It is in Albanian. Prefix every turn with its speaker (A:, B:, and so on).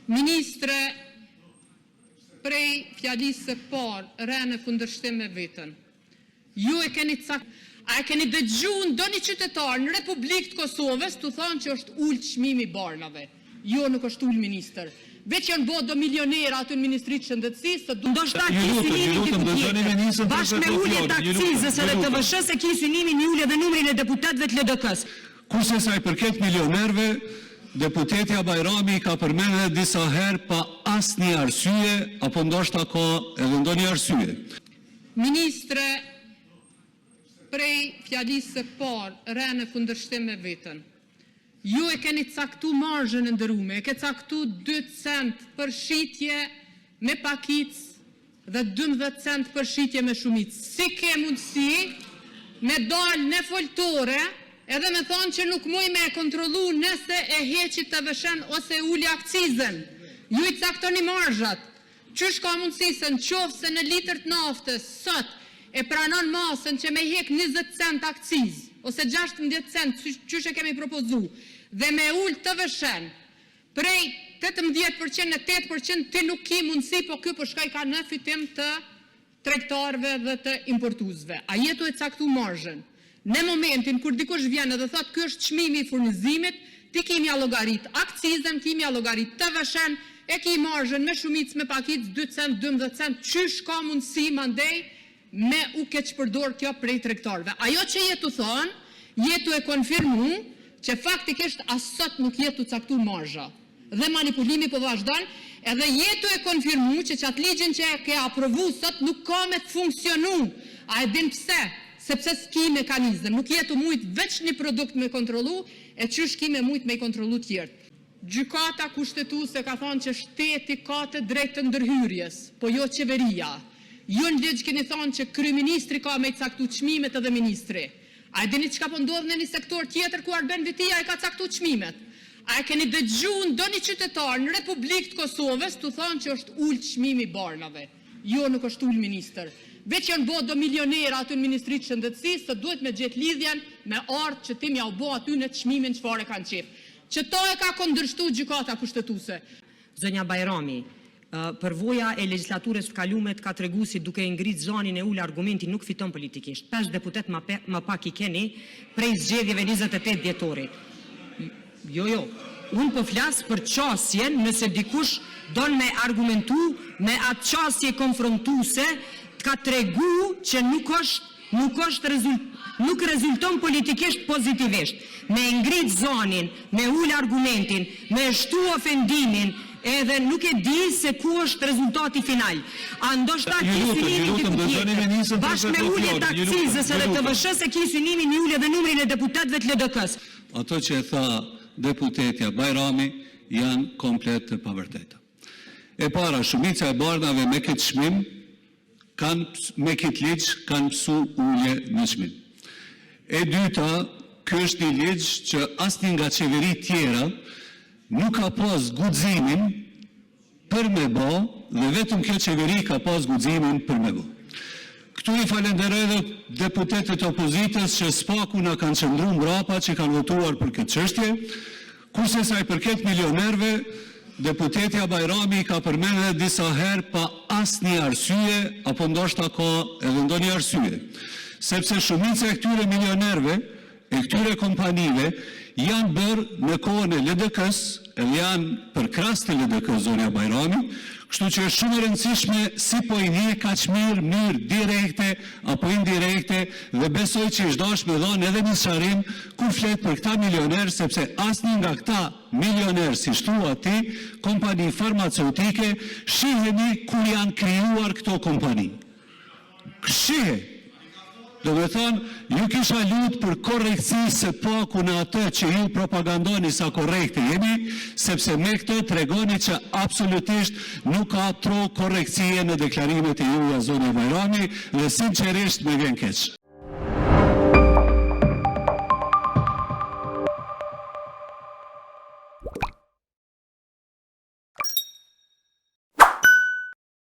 A: Ministre, prej fjalisë së parë re në kundërshtim me veten. Ju e keni A e keni dëgjuar ndonjë qytetar në Republikë të Kosovës duke thënë që është ulur çmimi i barnave? Jo, nuk është ulur ministër. Veç janë bërë do milionerë aty në Ministri të Shëndetësisë, se...
B: Ndoshta ke synimin diku tjetër. Bashkë me ulje të akcizës edhe TVSH-së, e ke synimin të ulesh edhe numrin e deputetëve të LDK-së.
C: Kurse sa i përket milionerëve, deputetja Bajrami i ka përmendur edhe disa herë pa asnjë arsye, apo ndoshta ka edhe ndonjë arsye.
A: Ministre, prej fjalisë së parë re në kundërshtim me veten. Ju e keni caktuar marzhën, e nderuar, e ke caktuar 2 cent për shitje me pakicë dhe 12 centë për shitje me shumicë. Si ke mundësi të dalësh në foltore edhe të thuash që nuk mund ta kontrolloj nëse e heq TVSH-në ose e ul akcizën. Ju i caktoni marzhat. Qysh ka mundësi se në qoftë se në litër të naftës sot e pranon masën që të hiqet 20 centë akcizë, ose 16 centë, qysh e kemi propozuar, dhe ta ulësh TVSH-në prej 18% në 8%, ti nuk ke mundësi, po ky po shkuaka në fitim të tregtarëve dhe të importuesve. A je duke e caktuar marzhën? Në momentin kur dikush vjen edhe thotë ky është çmimi i furnizimit, ti ke për t'ia llogaritur akcizën, ke për t'ia llogaritur TVSH-në, e ke marzhën me shumicë me pakicë 2 centë, 12 centë, qysh ka mundësi mandej të keqpërdoret kjo prej tregtarëve? Ajo që je duke thënë, je duke e konfirmuar që faktikisht as sot nuk je duke caktuar marzha dhe manipulimi po vazhdon, edhe je duke e konfirmuar që atë ligjin që e ke aprovuar sot nuk ka për të funksionuar. A e di pse? Sepse s'ke mekanizëm. Nuk je duke mundur veç një produkt ta kontrollosh, e qysh do të mundesh t'i kontrollosh të tjerët. Gjykata Kushtetuese ka thënë që shteti ka të drejtë të ndërhyrjes, po jo Qeveria. Ju në ligj keni thënë që kryeministri ka për t'i caktuar çmimet edhe ministri. A e dini çka po ndodh në një sektor tjetër ku Arben Vitia i ka caktuar çmimet? A e keni dëgjuar ndonjë qytetar në Republikë të Kosovës duke thënë që është ulur çmimi i barnave? Jo, nuk është ulur, ministër. Veç janë bërë do milionerë aty në Ministri të Shëndetësisë, se duhet gjetur lidhjen me ardhur që ti t'ua bësh atyre çmimin çfarë e kanë qejf. Këtë e ka kundërshtuar Gjykata Kushtetuese.
B: Zonja Bajrami, përvoja e legjislaturës së kaluar të ka treguar si duke e ngritur zërin e ulur argumentin nuk fiton politikisht. Pesë deputetë më pak i keni prej zgjedhjeve 28 dhjetorit. Jo, jo, unë po flas për qasjen nëse dikush do të argumentojë me atë qasje konfrontuese, të ka treguar që nuk rezulton politikisht pozitivisht. Ta ngritë zërin, ta ulë argumentin, ta shtojë ofendimin, edhe nuk e di se ku është rezultati final. A ndoshta ke synimin diku tjetër. Bashkë me ulje të akcizës edhe TVSH-së, e ke synimin ta ulësh edhe numrin e deputetëve të LDK-së.
C: Ato që e tha deputetja Bajrami janë komplet të pavërteta. E para, shumica e barnave me këtë çmim, me këtë ligj kanë pësuar ulje në çmim. E dyta, ky është një ligj që asnjë nga qeveritë e tjera nuk ka pasur guximin për ta bërë dhe vetëm kjo Qeveri ka pasur guximin për ta bërë. Këtu i falënderoj edhe deputetët e opozitës që së paku na kanë qëndruar mbrapa, që kanë votuar për këtë çështje. Kurse sa u përket milionerëve, deputetja Bajrami i ka përmendur edhe disa herë pa asnjë arsye, apo ndoshta ka edhe ndonjë arsye. Sepse shumica e këtyre milionerëve, e këtyre kompanive janë bërë në kohën e LDK-së dhe janë përkrahës të LDK-së, zonja Bajrami, kështu që është shumë e rëndësishme si po i ndjek aq mirë në mënyrë direkte apo indirekte dhe besoj që është dashur të japë edhe një sqarim kur flet për këta milionerë, sepse asnjë nga këta milionerë, siç thua ti, kompani farmaceutike, shiheni kur janë krijuar këto kompani. Shihet! Domethënë, ju kisha lutur për korrektësi së paku në atë që ju propagandoni sa korrekte jeni, sepse me këtë tregoni që absolutisht nuk ka trohë korrektësie në deklarimet tuaja, zonja Bajrami, dhe sinqerisht më vjen keq.